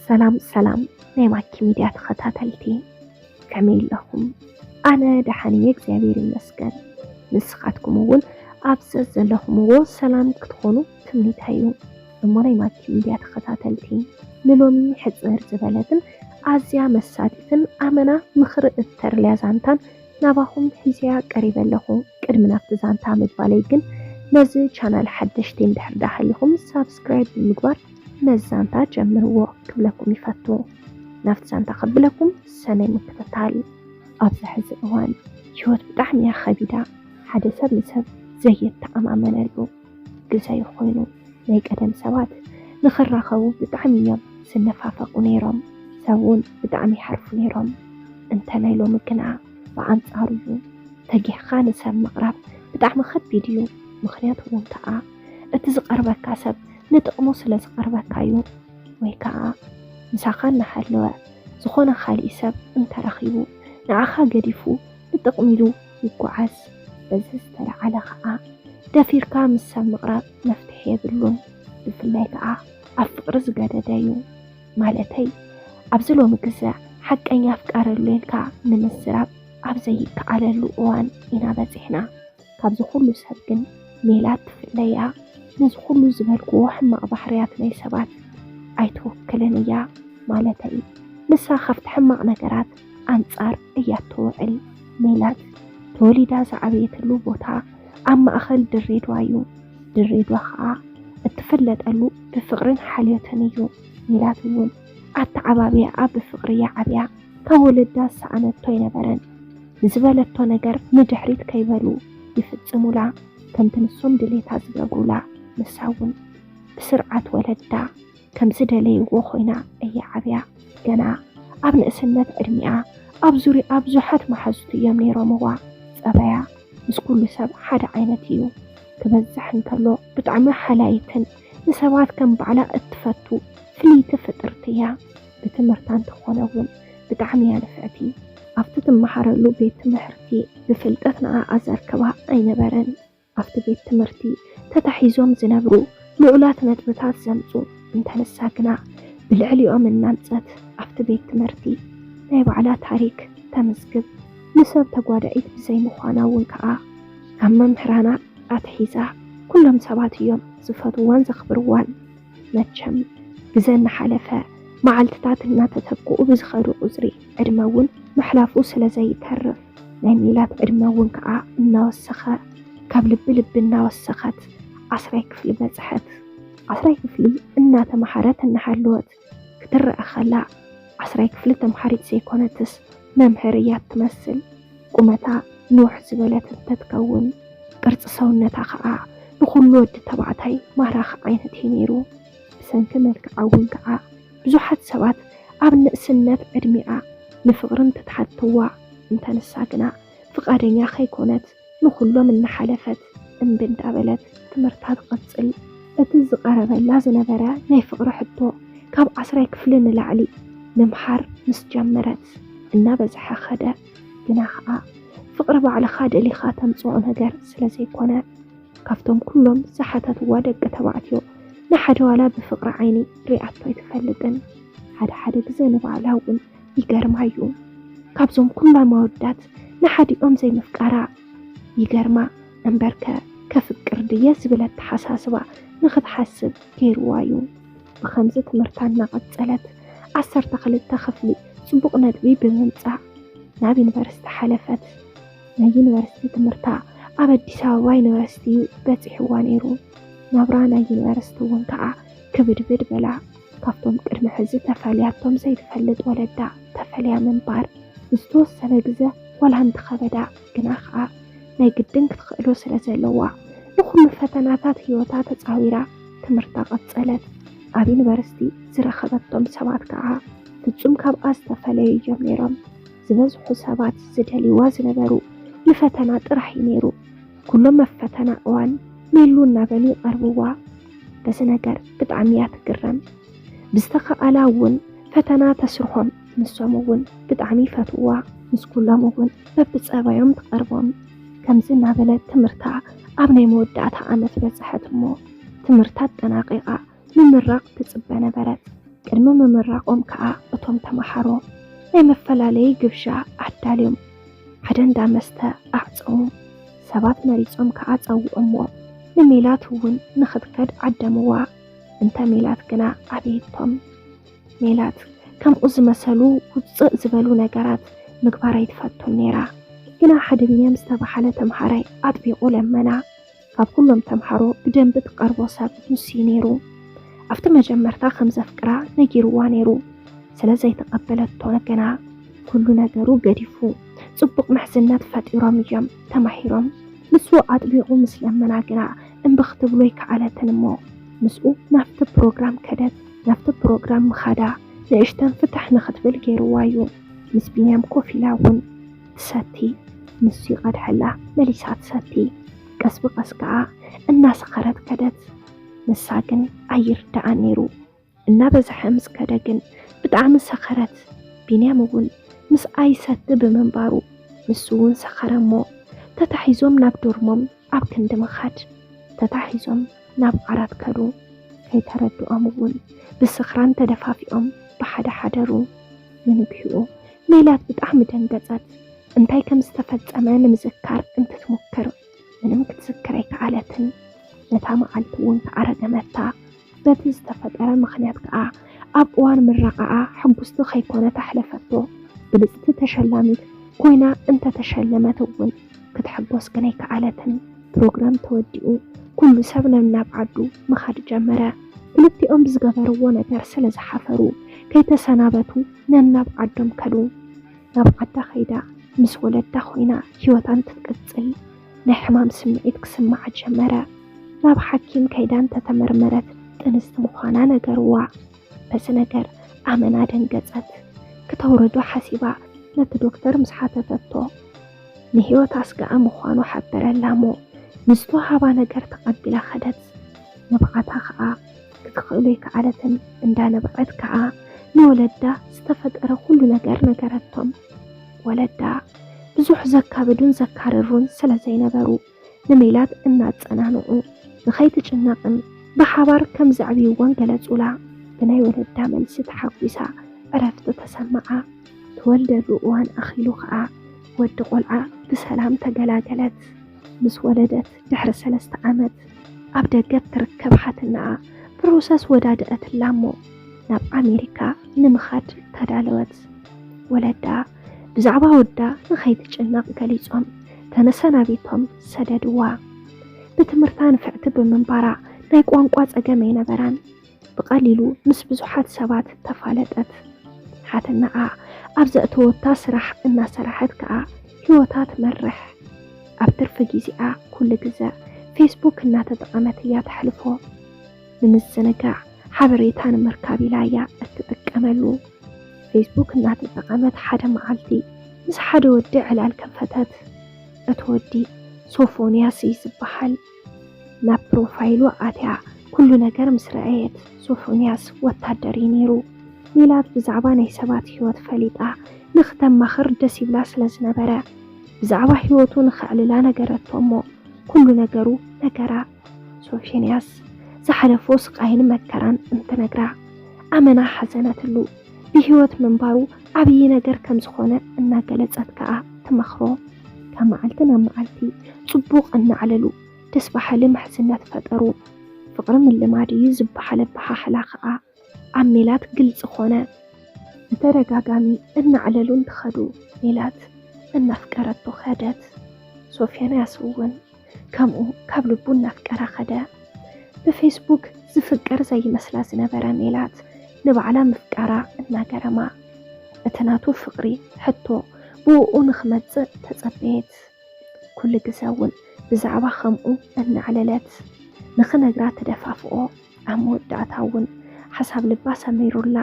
ሰላም ሰላም ናይ ማኪ ሚድያ ተኸታተልቲ፣ ከመይ ኣለኹም? ኣነ ደሓን እየ እግዚኣብሔር ይመስገን። ንስኻትኩም እውን ኣብ ዘዘለኹምዎ ሰላም ክትኾኑ ትምኒተይ እዩ። እሞ ናይ ማኪ ሚድያ ተኸታተልቲ፣ ንሎሚ ሕፅር ዝበለትን ኣዝያ መሳጢትን ኣመና ምኽሪ እተርልያ ዛንታን ናባኹም ሒዘያ ቀሪበ ኣለኹ። ቅድሚ ናብቲ ዛንታ ምባለይ ግን ነዚ ቻናል ሓደሽቲ እንድሕር ዳሃሊኹም ሳብስክራይብ ብምግባር ነዚ ዛንታ ጀምርዎ ክብለኩም ይፈቱ። ናብቲ ዛንታ ከብለኩም ሰናይ ምክትታል። ኣብዚ ሕዚ እዋን ህይወት ብጣዕሚ እያ ኸቢዳ። ሓደ ሰብ ንሰብ ዘየተኣማመነሉ ግዘ ኮይኑ ናይ ቀደም ሰባት ንኽራኸቡ ብጣዕሚ እዮም ዝነፋፈቁ ነይሮም። ሰብ እውን ብጣዕሚ ይሓርፉ ነይሮም። እንተ ናይ ሎሚ ግና ብኣንጻሩ እዩ። ተጊሕኻ ንሰብ ምቕራብ ብጣዕሚ ኸቢድ እዩ። ምኽንያቱ እውን ከዓ እቲ ዝቐርበካ ሰብ ንጥቕሙ ስለ ዝቐርበካ እዩ። ወይ ከዓ ምሳኻ እናሃለወ ዝኾነ ካሊእ ሰብ እንተረኺቡ ንዓኻ ገዲፉ ንጥቕሚ ኢሉ ይጓዓዝ። በዚ ዝተለዓለ ከዓ ደፊርካ ምስ ሰብ ምቕራብ መፍትሒ የብሉን። ብፍላይ ከዓ ኣብ ፍቕሪ ዝገደደ እዩ። ማለተይ ኣብዚ ሎሚ ግዘ ሓቀኛ ኣፍቃሪ ኣሎ ኢልካ ንምዝራብ ኣብ ዘይከኣለሉ እዋን ኢና በፂሕና። ካብዚ ኩሉ ሰብ ግን ሜላት ትፍለያ። ነዚ ኩሉ ዝበልክዎ ሕማቕ ባህርያት ናይ ሰባት ኣይትውክልን እያ። ማለተይ ንሳ ካብቲ ሕማቕ ነገራት ኣንጻር እያ ትውዕል። ሜላት ተወሊዳ ዝዓበየትሉ ቦታ ኣብ ማእኸል ድሬዳዋ እዩ። ድሬዳዋ ከዓ እትፍለጠሉ ብፍቕርን ሓልዮትን እዩ። ሜላት እውን ኣተዓባብያኣ ብፍቕሪ እያ ዓብያ። ካብ ወለዳ ዝሰኣነቶ ኣይነበረን። ንዝበለቶ ነገር ንድሕሪት ከይበሉ ይፍጽሙላ። ከምቲ ንሶም ድሌታ ዝገብሩላ ንሳ እውን ብስርዓት ወለዳ ከም ዝደለይዎ ኮይና እያ ዓብያ። ገና ኣብ ንእስነት ዕድሚኣ ኣብ ዙርያኣ ብዙሓት መሓዙት እዮም ነይሮምዋ። ጸባያ ምስ ኩሉ ሰብ ሓደ ዓይነት እዩ። ክበዝሕ እንከሎ ብጣዕሚ ሓላይትን ንሰባት ከም ባዕላ እትፈቱ ፍልይቲ ፍጥርቲ እያ። ብትምህርታ እንተኾነ እውን ብጣዕሚ እያ ንፍዕቲ። ኣብቲ ትመሃረሉ ቤት ትምህርቲ ብፍልጠት ንዓኣ ዘርክባ ኣይነበረን። ኣብቲ ቤት ትምህርቲ ተታሒዞም ዝነብሩ ልዑላት ነጥብታት ዘምፁ እንተንሳ ግና ብልዕሊኦም እናምፀት ኣብቲ ቤት ትምህርቲ ናይ ባዕላ ታሪክ ተምዝግብ። ንሰብ ተጓዳኢት ብዘይምዃና እውን ከዓ ካብ መምህራና ኣትሒዛ ኩሎም ሰባት እዮም ዝፈትዋን ዘኽብርዋን። መቸም ግዘ እናሓለፈ መዓልትታት እናተተክኡ ብዝኸዱ ቁፅሪ ዕድመ እውን ምሕላፉ ስለ ዘይተርፍ ናይ ሜላት ዕድመ እውን ከዓ እናወሰኸ ካብ ልቢ ልቢ እናወሰኸት ዓስራይ ክፍሊ በፅሐት። ዓስራይ ክፍሊ እናተምሃረት እናሃለወት ክትረአ ከላ ዓስራይ ክፍሊ ተምሃሪት ዘይኮነትስ መምህር እያ ትመስል። ቁመታ ንውሕ ዝበለት እንተትከውን ቅርፂ ሰውነታ ከዓ ንኹሉ ወዲ ተባዕታይ ማራኺ ዓይነት እዩ ነይሩ። ብሰንኪ መልክዓ እውን ከዓ ብዙሓት ሰባት ኣብ ንእስነት ዕድሚኣ ንፍቕሪ እንትትሓትዋ እንተንሳ ግና ፍቓደኛ ከይኮነት ንኹሎም እናሓለፈት እምቢ እንዳበለት ትምህርታ ትቕፅል። እቲ ዝቐረበላ ዝነበረ ናይ ፍቕሪ ሕቶ ካብ ዓስራይ ክፍሊ ንላዕሊ ምምሃር ምስ ጀመረት እናበዝሐ ኸደ። ግና ኸዓ ፍቕሪ ባዕልኻ ደሊኻ ተምፅኦ ነገር ስለ ዘይኮነ ካብቶም ኩሎም ዝሓተትዋ ደቂ ተባዕትዮ ንሓደ ዋላ ብፍቕሪ ዓይኒ ሪኣቶ ኣይትፈልጥን። ሓደ ሓደ ግዘ ንባዕላ እውን ይገርማ እዩ። ካብዞም ኩሎም ኣወዳት ንሓዲኦም ዘይምፍቃራ ይገርማ። እምበርከ ከፍቅር ድየ ዝብል ኣተሓሳስባ ንኽትሓስብ ገይርዋ እዩ። ብኸምዚ ትምህርታ እናቐጸለት ዓሰርተ ክልተ ክፍሊ ጽቡቕ ነጥቢ ብምምጻእ ናብ ዩኒቨርሲቲ ሓለፈት። ናይ ዩኒቨርሲቲ ትምህርታ ኣብ ኣዲስ ኣበባ ዩኒቨርሲቲ እዩ በጺሕዋ ነይሩ። ናብራ ናይ ዩኒቨርሲቲ እውን ከዓ ክብድብድ በላ። ካብቶም ቅድሚ ሕዚ ተፈልያቶም ዘይትፈልጥ ወለዳ ተፈልያ ምንባር፣ ንዝተወሰነ ግዘ ዋላ እንተኸበዳ ግና ከዓ ናይ ግድን ክትኽእሎ ስለ ዘለዋ ንኹሉ ፈተናታት ህይወታ ተፃዊራ ትምህርታ ቀፀለት። ኣብ ዩኒቨርሲቲ ዝረኸበቶም ሰባት ከዓ ፍፁም ካብኣ ዝተፈለዩ እዮም ነይሮም። ዝበዝሑ ሰባት ዝደልይዋ ዝነበሩ ንፈተና ጥራሕ እዩ ነይሩ። ኩሎም ኣብ ፈተና እዋን ሜሉ እናበሉ ይቐርብዋ። በዚ ነገር ብጣዕሚ እያ ትግረም። ብዝተኸኣላ እውን ፈተና ተስርሖም፣ ንሶም እውን ብጣዕሚ ይፈትውዋ። ምስ ኩሎም እውን በብፀባዮም ትቐርቦም። ከምዚ እናበለት ትምህርታ ኣብ ናይ መወዳእታ ዓመት በፅሐት እሞ ትምህርታ ኣጠናቒቓ ምምራቕ ትፅበ ነበረት። ቅድሚ ምምራቖም ከኣ እቶም ተማሃሮ ናይ መፈላለዪ ግብዣ ኣዳልዮም፣ ሓደ እንዳ መስተ ኣዕጸዉ። ሰባት መሪጾም ከኣ ጸውዖሞ። ንሜላት እውን ንኽትከድ ዓደምዋ። እንተ ሜላት ግና ኣበየቶም። ሜላት ከምኡ ዝመሰሉ ውጽእ ዝበሉ ነገራት ምግባር ኣይትፈቱን ነይራ። ግና ሓደ ቢንያም ዝተባህለ ተምሃራይ ኣጥቢቑ ለመና። ካብ ኩሎም ተምሃሮ ብደንቢ ትቐርቦ ሰብ ንሱ እዩ ነይሩ። ኣብቲ መጀመርታ ከም ዘፍቅራ ነጊርዋ ነይሩ። ስለ ዘይተቐበለቶ ግና ኩሉ ነገሩ ገዲፉ። ጽቡቕ ምሕዝነት ፈጢሮም እዮም ተማሂሮም። ንሱ ኣጥቢቑ ምስ ለመና ግና እምቢ ክትብሎ ኣይከኣለትን እሞ ምስኡ ናብቲ ፕሮግራም ከደት። ናብቲ ፕሮግራም ምኻዳ ንእሽተን ፍትሕ ንኽትብል ገይርዋ እዩ። ምስ ቢንያም ኮፍ ኢላ እውን ትሰቲ። ንሱ ይቐድሐላ፣ መሊሳ ትሰቲ። ቀስ ብቐስ ከኣ እናሰኸረት ከደት። ንሳ ግን ኣይርድኣን ነይሩ። እናበዝሐ ምስ ከደ ግን ብጣዕሚ ሰኸረት። ቢንያም እውን ምስኣ ይሰቲ ብምንባሩ ንሱ እውን ሰኸረ እሞ ተታሒዞም ናብ ዶርሞም ኣብ ክንዲ ምኻድ ተታሒዞም ናብ ዓራት ከዱ። ከይተረድኦም እውን ብስኽራን ተደፋፊኦም ብሓደ ሓደሩ። ንንግሂኡ ሜላት ብጣዕሚ ደንገጸት። እንታይ ከም ዝተፈጸመ ንምዝካር እንትትሙክር ምንም ክትዝክር ኣይከኣለትን። ነታ መዓልቲ እውን ተኣረገመታ። በቲ ዝተፈጠረ ምኽንያት ከኣ ኣብ እዋን ምረቓኣ ሕጉስቲ ከይኮነት ኣሕለፈቶ። ብልጽቲ ተሸላሚት ኮይና እንተተሸለመት እውን ክትሕጎስ ግን ኣይከኣለትን። ፕሮግራም ተወዲኡ ኩሉ ሰብ ነናብ ዓዱ ምኻድ ጀመረ። ክልቲኦም ብዝገበርዎ ነገር ስለ ዝሓፈሩ ከይተሰናበቱ ነናብ ዓዶም ከዱ። ናብ ዓዳ ከይዳ ምስ ወለዳ ኮይና ህይወታ እንትትቅጽል ናይ ሕማም ስምዒት ክስምዓ ጀመረ። ናብ ሓኪም ከይዳ እንተተመርመረት ጥንስቲ ምዃና ነገርዋ። በዚ ነገር ኣመና ደንገጸት። ክተውርዶ ሓሲባ ነቲ ዶክተር ምስ ሓተተቶ ንህይወት ኣስጋኢ ምዃኑ ሓበረላ እሞ ንዝተዋህባ ነገር ተቐቢላ ከደት። ንብዓታ ከኣ ክትኽእሎ ኣይከኣለትን። እንዳነብዐት ከኣ ንወለዳ ዝተፈጠረ ኩሉ ነገር ነገረቶም። ወለዳ ብዙሕ ዘካብዱን ዘካርሩን ስለ ዘይነበሩ ንሜላት እናጸናንዑ ንኸይትጭነቕን ብሓባር ከም ዘዕብይዎን ገለጹላ። ብናይ ወለዳ መልሲ ተሓጒሳ ዕረፍቲ ተሰምዓ። ትወልደሉ እዋን ኣኺሉ ከኣ ወዲ ቆልዓ ብሰላም ተገላገለት። ምስ ወለደት ድሕሪ ሰለስተ ዓመት ኣብ ደገ እትርከብ ሓትነኣ ፕሮሰስ ወዳደኣትላ እሞ ናብ ኣሜሪካ ንምኻድ ተዳለወት። ወለዳ ብዛዕባ ወዳ ንኸይትጭነቕ ገሊጾም ተመሰናቢቶም ሰደድዋ። ብትምህርታ ንፍዕቲ ብምንባራ ናይ ቋንቋ ጸገም ኣይነበራን። ብቐሊሉ ምስ ብዙሓት ሰባት ተፋለጠት። ሓትነኣ ኣብ ዘእተወታ ስራሕ እናሰራሐት ከኣ ህይወታ ትመርሕ። ኣብ ትርፊ ግዜኣ ኩሉ ግዘ ፌስቡክ እናተጠቐመት እያ ተሕልፎ። ንምዝንጋዕ ሓበሬታ ንምርካብ ኢላ እያ እትጥቀመሉ። ፌስቡክ እናተጠቐመት ሓደ መዓልቲ ምስ ሓደ ወዲ ዕላል ከፈተት። እቲ ወዲ ሶፎንያስ እዩ ዝበሃል። ናብ ፕሮፋይሉ ኣትያ ኩሉ ነገር ምስ ረኣየት ሶፎንያስ ወታደር እዩ ነይሩ። ሜላት ብዛዕባ ናይ ሰባት ህይወት ፈሊጣ ንክተማኽር ደስ ይብላ ስለ ዝነበረ ብዛዕባ ህይወቱ ንኸዕልላ ነገረቶ እሞ ኩሉ ነገሩ ነገራ። ሶፎንያስ ዝሓለፎ ስቓይን መከራን እንትነግራ ኣመና ሓዘነትሉ። ብህይወት ምንባሩ ዓብዪ ነገር ከም ዝኾነ እናገለጸት ከኣ ትመኽሮ። ካብ መዓልቲ ናብ መዓልቲ ጽቡቕ እናዕለሉ ደስ በሃሊ ምሕዝነት ፈጠሩ። ፍቕሪ ምልማድ እዩ ዝበሃል ኣበሃህላ ከኣ ኣብ ሜላት ግልጺ ኾነ። ብተደጋጋሚ እናዕለሉ እንትኸዱ ሜላት እናፍቀረቶ ከደት። ሶፎንያስ እውን ከምኡ ካብ ልቡ እናፍቀራ ከደ። ብፌስቡክ ዝፍቀር ዘይመስላ ዝነበረ ሜላት ንባዕላ ምፍቃራ እናገረማ፣ እቲ ናቱ ፍቕሪ ሕቶ ብእኡ ንኽመጽእ ተጸበየት። ኩሉ ግዘ እውን ብዛዕባ ከምኡ እናዕለለት ንኽነግራ ተደፋፍኦ። ኣብ መወዳእታ እውን ሓሳብ ልባ ሰሚሩላ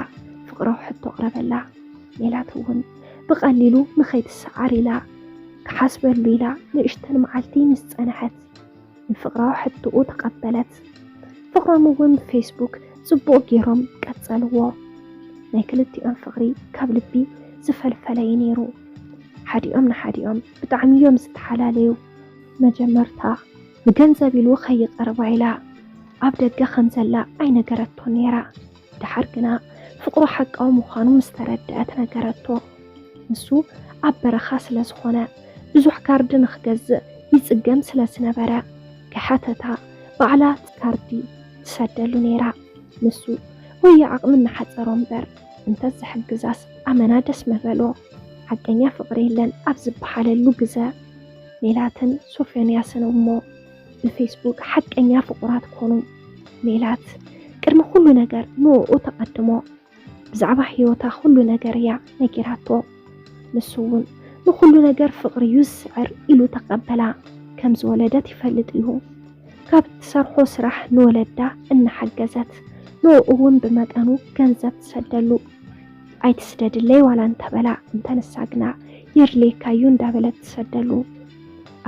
ፍቕራዊ ሕቶ ኣቕረበላ። ሜላት እውን ብቐሊሉ ንኸይትሰዓር ኢላ ክሓስበሉ ኢላ ንእሽተን መዓልቲ ምስ ጸንሐት ንፍቕራዊ ሕቶኡ ተቐበለት። ፍቕሮም እውን ብፌስቡክ ጽቡቕ ገይሮም ቀጸልዎ። ናይ ክልቲኦም ፍቕሪ ካብ ልቢ ዝፈልፈለ እዩ ነይሩ። ሓዲኦም ንሓዲኦም ብጣዕሚ እዮም ዝተሓላለዩ። መጀመርታ ንገንዘብ ኢሉ ከይቐርባ ኢላ ኣብ ደገ ከም ዘላ ኣይነገረቶን ነይራ። ደሓር ግና ፍቕሩ ሓቃዊ ምዃኑ ምስ ተረድኣት ነገረቶ። ንሱ ኣብ በረኻ ስለ ዝኾነ ብዙሕ ካርድ ንኽገዝእ ይጽገም ስለ ዝነበረ ክሓተታ ባዕላ ካርዲ ትሰደሉ ነይራ። ንሱ ወይ ዓቕሚ እናሓጸሮ እምበር እንተ ዝሕግዛስ ኣመና ደስ ምበሎ። ሓቀኛ ፍቕሪ የለን ኣብ ዝበሃለሉ ግዘ ሜላትን ሶፎንያስን እሞ ብፌስቡክ ሓቀኛ ፍቑራት ኮኑ። ሜላት ቅድሚ ኩሉ ነገር ንኡ ተቐድሞ። ብዛዕባ ህይወታ ኩሉ ነገር እያ ነጊራቶ። ንሱ እውን ንኹሉ ነገር ፍቕሪ እዩ ዝስዕር ኢሉ ተቐበላ። ከም ዝወለደት ይፈልጥ እዩ። ካብ እትሰርሖ ስራሕ ንወለዳ እናሓገዘት ንኡ እውን ብመጠኑ ገንዘብ ትሰደሉ። ኣይትስደድለይ ዋላ እንተበላ እንተንሳ ግና የድልየካ እዩ እንዳበለት ትሰደሉ።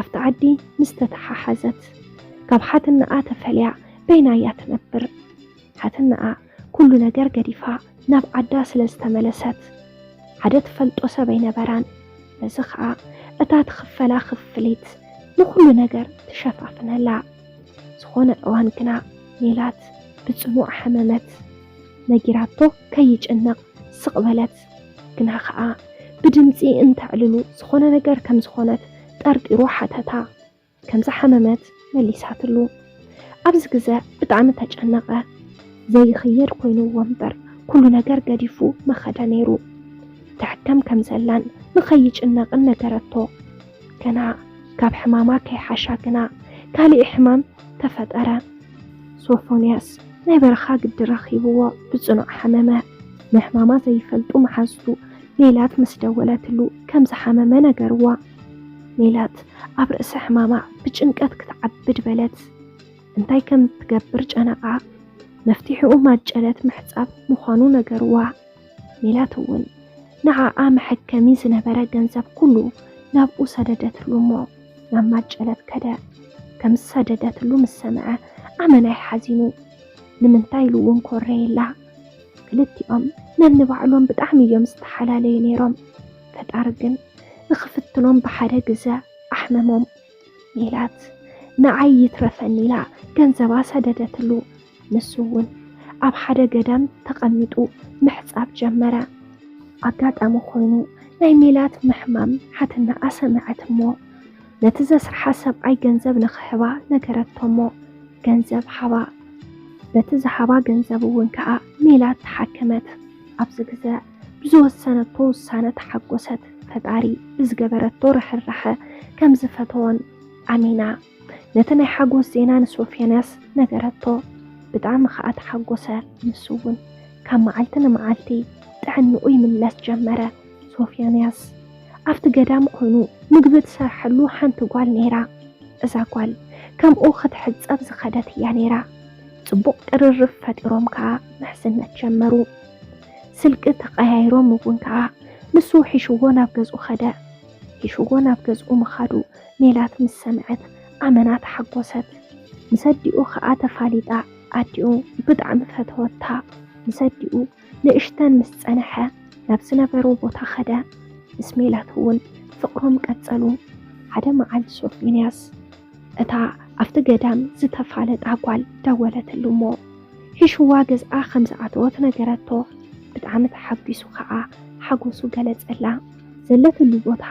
ኣብቲ ዓዲ ምስ ተተሓሓዘት ካብ ሓትነኣ ተፈልያ በይና እያ ትነብር። ሓትነኣ ኩሉ ነገር ገዲፋ ናብ ዓዳ ስለ ዝተመለሰት ሓደ ትፈልጦ ሰብ ኣይነበራን። በዚ ኸኣ እታ ትኽፈላ ክፍሊት ንኹሉ ነገር ትሸፋፍነላ። ዝኾነ እዋን ግና ሜላት ብጽኑዕ ሓመመት። ነጊራቶ ከይጭነቕ ስቕ በለት። ግና ኸኣ ብድምጺ እንተዕልሉ ዝኾነ ነገር ከም ዝኾነት ጠርጢሩ ሓተታ። ከም ዝሓመመት መሊሳትሉ። ኣብዚ ግዘ ብጣዕሚ ተጨነቐ። ዘይኽየድ ኮይንዎ እምበር ኩሉ ነገር ገዲፉ መኸደ ነይሩ። ትሕከም ከም ዘላን ንኸይጭነቕን ነገረቶ። ገና ካብ ሕማማ ከይሓሻ ግና ካሊእ ሕማም ተፈጠረ። ሶፎንያስ ናይ በረኻ ግዲ ረኺብዎ ብጽኑዕ ሓመመ። ንሕማማ ዘይፈልጡ መሓዝቱ ሜላት ምስ ደወለትሉ ከም ዝሓመመ ነገርዋ። ሜላት ኣብ ርእሲ ሕማማ ብጭንቀት ክትዓብድ በለት። እንታይ ከም ትገብር ጨነቓ። መፍትሒኡ ማጨለት ምሕጻብ ምዃኑ ነገርዋ። ሜላት እውን ንዓኣ መሐከሚ ዝነበረ ገንዘብ ኩሉ ናብኡ ሰደደትሉ እሞ ናብ ማጨለት ከደ። ከም ዝሰደደትሉ ምስ ሰምዐ ኣመናይ ሓዚኑ። ንምንታይ ኢሉ እውን ኮረየላ። ክልቲኦም ነንባዕሎም ብጣዕሚ እዮም ዝተሓላለዩ ነይሮም። ፈጣሪ ግን ንኽፍትኖም ብሓደ ግዘ ኣሕመሞም። ሜላት ንዓይ ይትረፈኒ ኢላ ገንዘባ ሰደደትሉ። ንሱ እውን ኣብ ሓደ ገዳም ተቐሚጡ ምሕጻብ ጀመረ። ኣጋጣሚ ኮይኑ ናይ ሜላት ምሕማም ሓትነኣ ሰምዐት እሞ ነቲ ዘስርሓ ሰብኣይ ገንዘብ ንኽህባ ነገረቶ እሞ ገንዘብ ሃባ። በቲ ዝሃባ ገንዘብ እውን ከኣ ሜላት ተሓከመት። ኣብዚ ግዘ ብዝወሰነቶ ውሳነ ተሓጎሰት። ፈጣሪ ብዝገበረቶ ርሕራሐ ከም ዝፈተዎን ኣሚና ነቲ ናይ ሓጎስ ዜና ንሶፍያንያስ ነገረቶ። ብጣዕሚ ከኣ ተሓጎሰ። ንሱ እውን ካብ መዓልቲ ንመዓልቲ ጥዕንኡ ይምለስ ጀመረ። ሶፍያንያስ ኣብቲ ገዳም ኮይኑ ምግቢ ትሰርሐሉ ሓንቲ ጓል ነይራ። እዛ ጓል ከምኡ ክትሕጸብ ዝኸደት እያ ነይራ። ጽቡቕ ቅርርብ ፈጢሮም ከኣ ምሕዝነት ጀመሩ። ስልቂ ተቐያይሮም እውን ከኣ ንሱ ሒሽዎ ናብ ገዝኡ ኸደ። ሒሽዎ ናብ ገዝኡ ምኻዱ ሜላት ምስ ሰምዐት ኣመና ተሓጎሰት። ምስ ኣዲኡ ኸኣ ተፋሊጣ። ኣዲኡ ብጣዕሚ ፈተወታ። ምስ ኣዲኡ ንእሽተን ምስ ጸንሐ ናብ ዝነበሮ ቦታ ኸደ። ምስ ሜላት እውን ፍቕሮም ቀጸሉ። ሓደ መዓልቲ ሶፎንያስ እታ ኣብቲ ገዳም ዝተፋለጣ ጓል ደወለትሉ እሞ ሒሽዋ ገዝኣ ከም ዝኣተወት ነገረቶ። ብጣዕሚ ተሓጒሱ ኸኣ ሓጎሱ ገለጸላ። ዘለትሉ ቦታ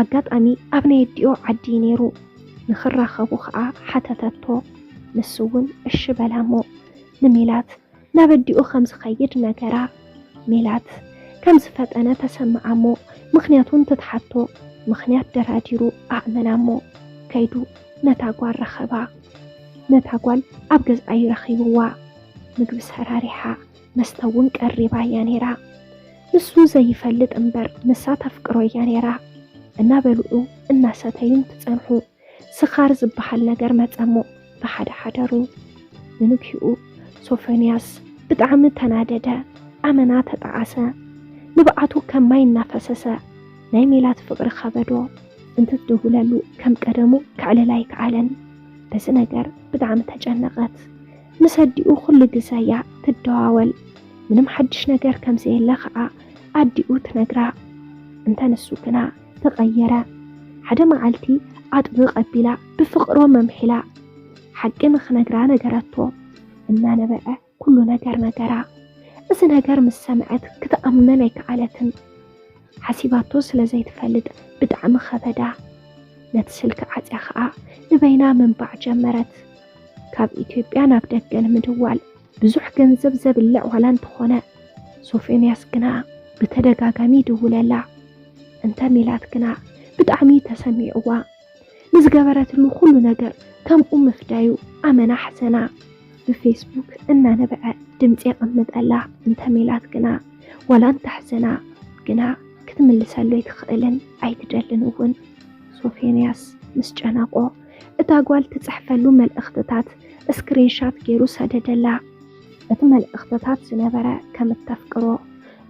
ኣጋጣሚ ኣብ ናይ ኣዲኦ ዓዲ እዩ ነይሩ። ንኽራኸቡ ኸኣ ሓተተቶ። ንሱ እውን እሺ በላ እሞ ንሜላት ናብ ኣዲኡ ከም ዝኸይድ ነገራ። ሜላት ከም ዝፈጠነ ተሰምዓ እሞ ምኽንያቱ እንትትሓቶ ምኽንያት ደራዲሩ ኣእመና እሞ ከይዱ ነታ ጓል ረኸባ። ነታ ጓል ኣብ ገዝኣ እዩ ረኺብዋ። ምግቢ ሰራሪሓ መስተ እውን ቀሪባ እያ ነይራ። ንሱ ዘይፈልጥ እምበር ንሳ ተፍቅሮ እያ ነይራ። እናበልዑ እናሰተዩ እንትጸንሑ ስኻር ዝበሃል ነገር መጸ እሞ ብሓደ ሓደሩ። ብንግሂኡ ሶፎንያስ ብጣዕሚ ተናደደ፣ ኣመና ተጠዓሰ። ንብዓቱ ከም ማይ እናፈሰሰ ናይ ሜላት ፍቕሪ ከበዶ። እንትትድውለሉ ከም ቀደሙ ከዕልል ኣይከኣለን። በዚ ነገር ብጣዕሚ ተጨነቐት። ምስ ኣዲኡ ኩሉ ግዘ እያ ትደዋወል። ምንም ሓድሽ ነገር ከም ዘየለ ኸኣ ኣዲኡ ትነግራ። እንተ ንሱ ግና ተቐየረ። ሓደ መዓልቲ ኣጥብቕ ኣቢላ ብፍቕሮም ኣምሒላ ሓቂ ንኽነግራ ነገረቶ። እናነበዐ ኩሉ ነገር ነገራ። እዚ ነገር ምስ ሰምዐት ክትኣምን ኣይከኣለትን። ሓሲባቶ ስለ ዘይትፈልጥ ብጣዕሚ ኸበዳ። ነቲ ስልኪ ዓጽያ ኸኣ ንበይና ምንባዕ ጀመረት። ካብ ኢትዮጵያ ናብ ደገ ንምድዋል ብዙሕ ገንዘብ ዘብልዕ ዋላ እንተኾነ፣ ሶፎንያስ ግና ብተደጋጋሚ ይድውለላ። እንተ ሜላት ግና ብጣዕሚ ተሰሚዕዋ። ንዝገበረትሉ ኩሉ ነገር ከምኡ ምፍዳዩ ኣመና ሓዘና። ብፌስቡክ እናነበዐ ድምፂ የቐምጠላ። እንተ ሜላት ግና ዋላ እንተሕዘና ግና ክትምልሰሉ ኣይትኽእልን ኣይትደልን እውን። ሶፎንያስ ምስ ጨነቆ እታ ጓል ትጽሕፈሉ መልእኽትታት ስክሪንሻት ገይሩ ሰደደላ። እቲ መልእኽትታት ዝነበረ ከም እተፍቅሮ፣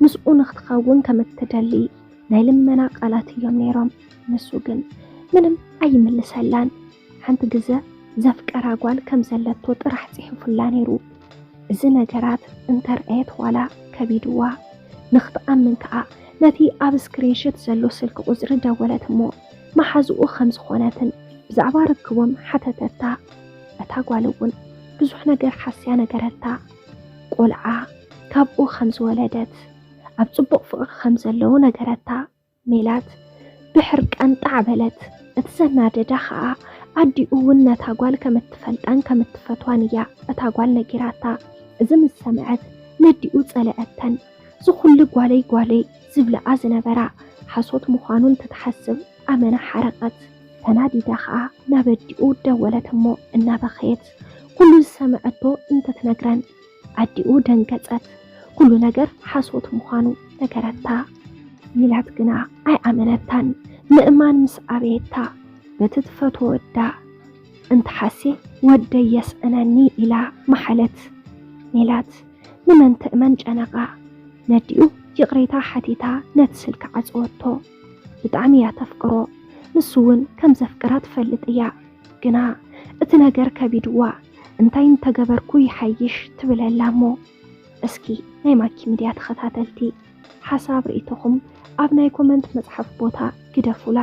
ምስኡ ንክትኸውን ከም እትደሊ ናይ ልመና ቃላት እዮም ነይሮም። ንሱ ግን ምንም ኣይምልሰላን። ሓንቲ ግዘ ዘፍቀራ ጓል ከም ዘለቶ ጥራሕ ጽሒፉላ ነይሩ። እዚ ነገራት እንተርኣየት ዋላ ከቢድዋ። ንክትኣምን ከኣ ነቲ ኣብ ስክሪንሽት ዘሎ ስልኪ ቁጽሪ ደወለት እሞ መሓዝኡ ከም ዝኾነትን ብዛዕባ ርክቦም ሓተተታ። እታ ጓል እውን ብዙሕ ነገር ሓስያ ነገረታ። ቆልዓ ካብኡ ከም ዝወለደት፣ ኣብ ጽቡቕ ፍቕሪ ከም ዘለዉ ነገረታ። ሜላት ብሕርቃን ጣዕ በለት። እቲ ዘናደዳ ኸኣ ኣዲኡ እውን ነታ ጓል ከም እትፈልጣን ከም እትፈትዋን እያ እታ ጓል ነጊራታ። እዚ ምስ ሰምዐት ነዲኡ ጸለአተን። እዚ ኩሉ ጓለይ ጓለይ ዝብልኣ ዝነበራ ሓሶት ምዃኑ እንትትሓስብ ኣመና ሓረቐት። ተናዲዳ ኸኣ ናብ ኣዲኡ ደወለት እሞ እናበኸየት ኩሉ ዝሰምዐቶ እንትትነግረን ኣዲኡ ደንገጸት። ኩሉ ነገር ሓሶት ምዃኑ ነገረታ። ሜላት ግና ኣይኣመነታን። ምእማን ምስ ኣበየታ በቲ ትፈትዎ ወዳ እንተሓሴ ወደይ የስእነኒ ኢላ መሓለት። ሜላት ንመን ትእመን ጨነቓ። ነዲኡ ይቕሬታ ሓቲታ ነቲ ስልኪ ዓጸወቶ። ብጣዕሚ እያ ተፍቅሮ። ንሱ እውን ከም ዘፍቅራ ትፈልጥ እያ። ግና እቲ ነገር ከቢድዋ፣ እንታይ እንተገበርኩ ይሓይሽ ትብል ኣላ እሞ። እስኪ ናይ ማኪ ሚድያ ተኸታተልቲ ሓሳብ ርእይቶኹም ኣብ ናይ ኮመንት መጽሓፍ ቦታ ግደፉላ።